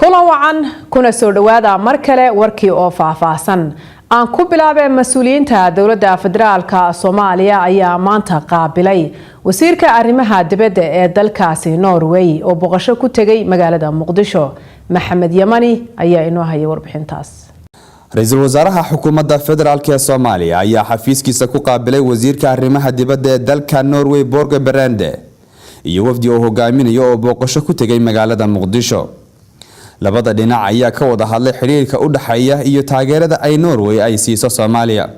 Kulan wacan, kuna soo dhowaada mar kale warkii oo faahfaahsan. Aan ku bilaabee, mas-uuliyiinta dowladda federaalka Soomaaliya ayaa maanta qaabilay wasiirka arrimaha dibadda ee dalkaasi Norway oo booqasho ku tegay magaalada Muqdisho. Maxamed Yamani ayaa inoo hayay warbixintaas. Ra-iisul wasaaraha xukuumadda federaalk ee Soomaaliya ayaa xafiiskiisa ku qaabilay wasiirka arrimaha dibadda ee dalka Norway, Borge Brende, iyo wafdi oo hogaaminayo oo booqasho ku tegay magaalada Muqdisho. Labada dhinac ayaa ka wada hadlay xiriirka u dhexeeya iyo taageerada ay Norway ay siiso Soomaaliya.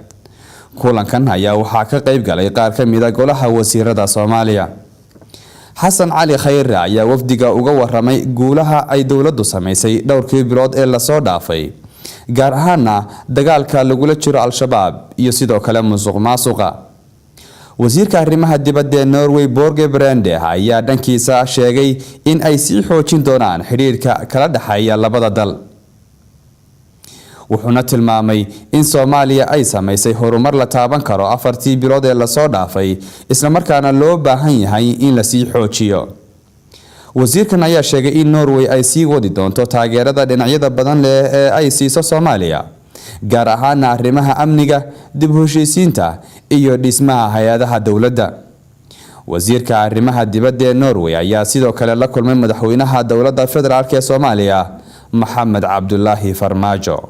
Kulankan ayaa waxaa ka qayb galay qaar ka mid ah golaha wasiirada Soomaaliya. Xasan Cali Khayre ayaa wafdiga uga waramay guulaha ay dowladdu samaysay dhowrkii bilood ee lasoo dhaafay, gaar ahaana dagaalka lagula jiro Al-Shabaab iyo sidoo kale musuq maasuqa. Wasiirka arrimaha dibadda ee Norway, Borge Brende, ayaa dhankiisa sheegay in ay sii xoojin doonaan xidhiirka kala dhexeeya labada dal, wuxuuna tilmaamay in Soomaaliya ay samaysay horumar la taaban karo 4tii bilood ee lasoo dhaafay, islamarkaana loo baahan yahay in lasii xoojiyo. Wasiirkan ayaa sheegay in Norway ay sii wadi doonto taageerada dhinacyada badan leh ee ay siiso Soomaaliya, gaar ahaana arrimaha amniga, dib u heshiisiinta iyo dhismaha hay-adaha dowladda. Wasiirka arrimaha dibadda ee Norway ayaa sidoo kale la kulmay madaxweynaha dowladda federaalk ee Soomaaliya, Maxamed Cabdulaahi Farmaajo.